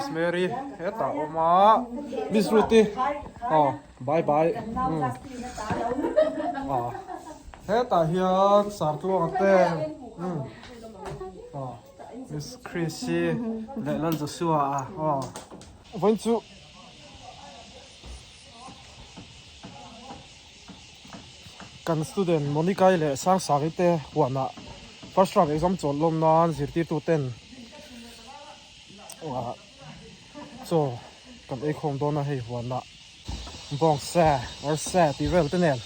Miss Mary hetah a awm a Miss Ruth i aw bye bye umm aw hetah hian Sartluanga te umm aw Miss Chris hi leh Lal Joshua a aw vawiin chu. Kan student Monica-i leh Sangsari te huanah first round exam chawlh lawm nan zirtirtu ten ah chaw kan ei khawm dawn a hei huanah bawng sa or sa tih vel te nen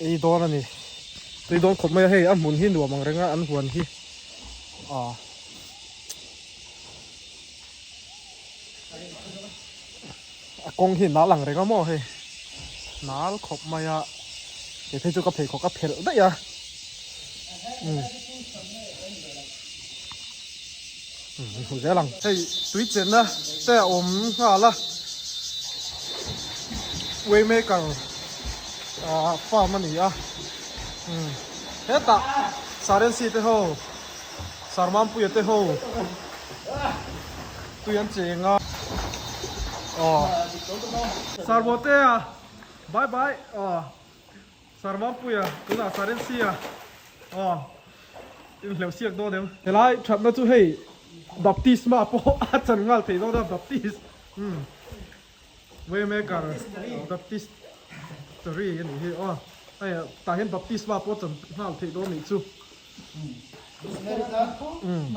ei dawn a ni tui dawn khawp mai a hei a hmun hi nuam ang reng a an huan hi ah. A kawng hi nal ang reng a maw hei nal khawp mai a kei phei chu ka pheikhawk a phelh daih a umm hmu zel ang hei tui chenna te a awm nghal a waymaker ah farm a ni a umm hetah sarensi te ho sarmampuia te ho. Tui an cheng a. Aw. Sir Botea bye bye aw. Sir Mampuia tunah Sir NC-a aw inhleuh siak dawn em. Helai thatna chu hei baptisma pawh a chan nghal thei dawn a baptist umm waymaker baptistery a nih hi aw hei tah hian baptisma pawh a chan nghal thei dawn nih chu umm.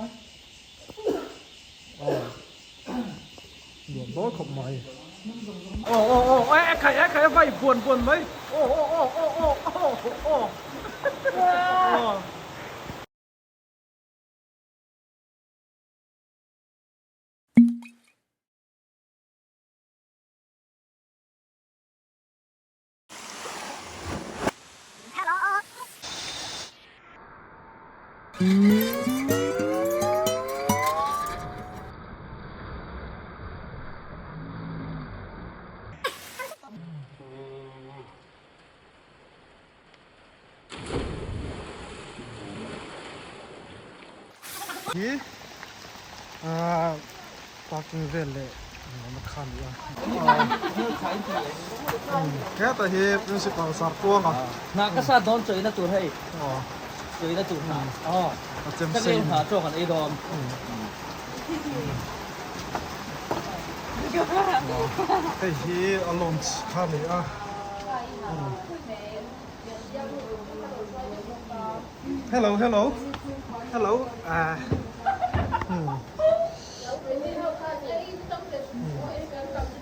Nuam dawn khawp mai. Aw aw aw e e khai e khai a vai buan buan mai. Aw aw aw aw aw aw aw aw. Hi ah parking vel leh engemaw kha a ni a hetah hi principal Sartuanga Hnah ka sa dawn chawina tur hei chawina tur hnah aw a chem sei hnah chaw kan ei dawn hei hi a launch kha a ni a. Hello hello hello ah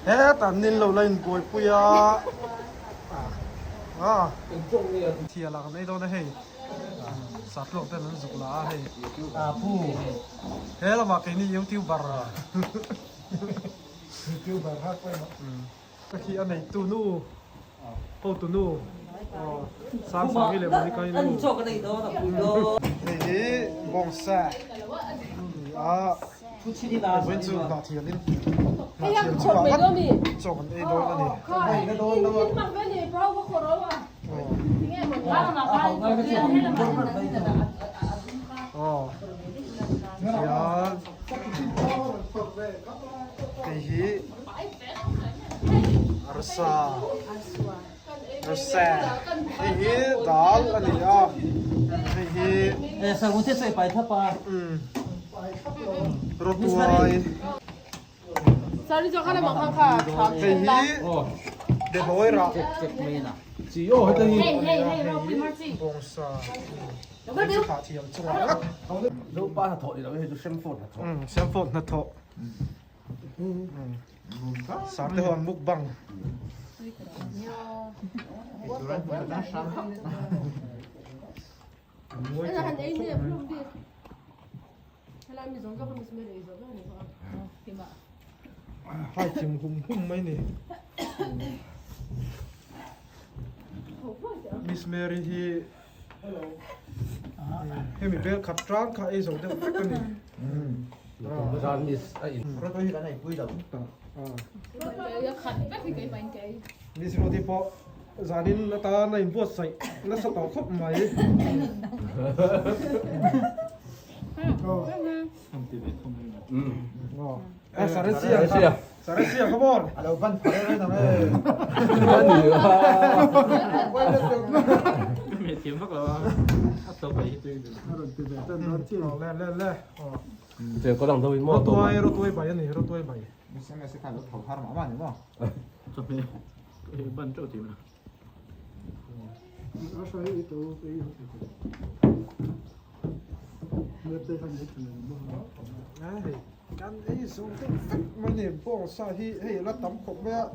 hetah nin lo la inbuaipui a ah thial ah kan ei dawn a hei satlawk ten an zuk la a hei he lamah keini youtuber youtuber Ka khi a neitu nu, hotu nu, aw Sangsangi leh Monica-i nu. Hei hi bawngsa a ni a, vawiin chu hnahthialin hnahthial chungah ngat chaw kan ei dawn a ni. Aw tihian hei hi. Arsa arsa hei hi dal a ni a hei hi rawtuai hei hi behlawi rah bawngsa thiam chungah ngat semphone hnathawh. Sarte ho an mukbang. Hai thim hum hum mai ni. Miss Mary hi hemi bel khat tang kha ei zo deuh vek a ni. Miss Ruth-i pawh zanin atan a inbuatsaih nasa tawh khawp mai. Eh, Saresia. Saresia, come on. Alo ban phare reng ang e. Le le le. Che ko lang do in mo to. Rotuai, rotuai bai ani, rotuai bai. Hei, kan ei zo deuh vek mai ni, bawng sa hi hei la tam khawp mai a,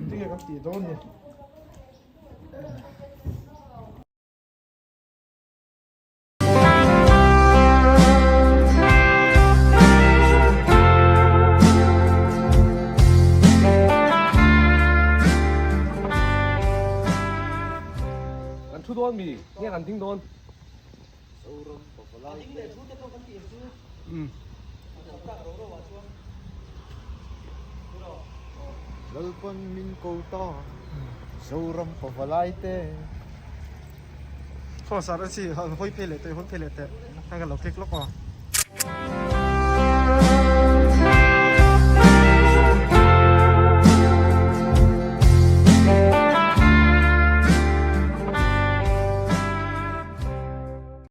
tinge kan tih dawn ni. Kan thu dawn mi, nge kan ding dawn? Lalpawn min ko ta Zoram pavalai te. Khaw sar a si, hawi phei leh teh, hawi phei leh teh. Hei ka lo click lawk aw.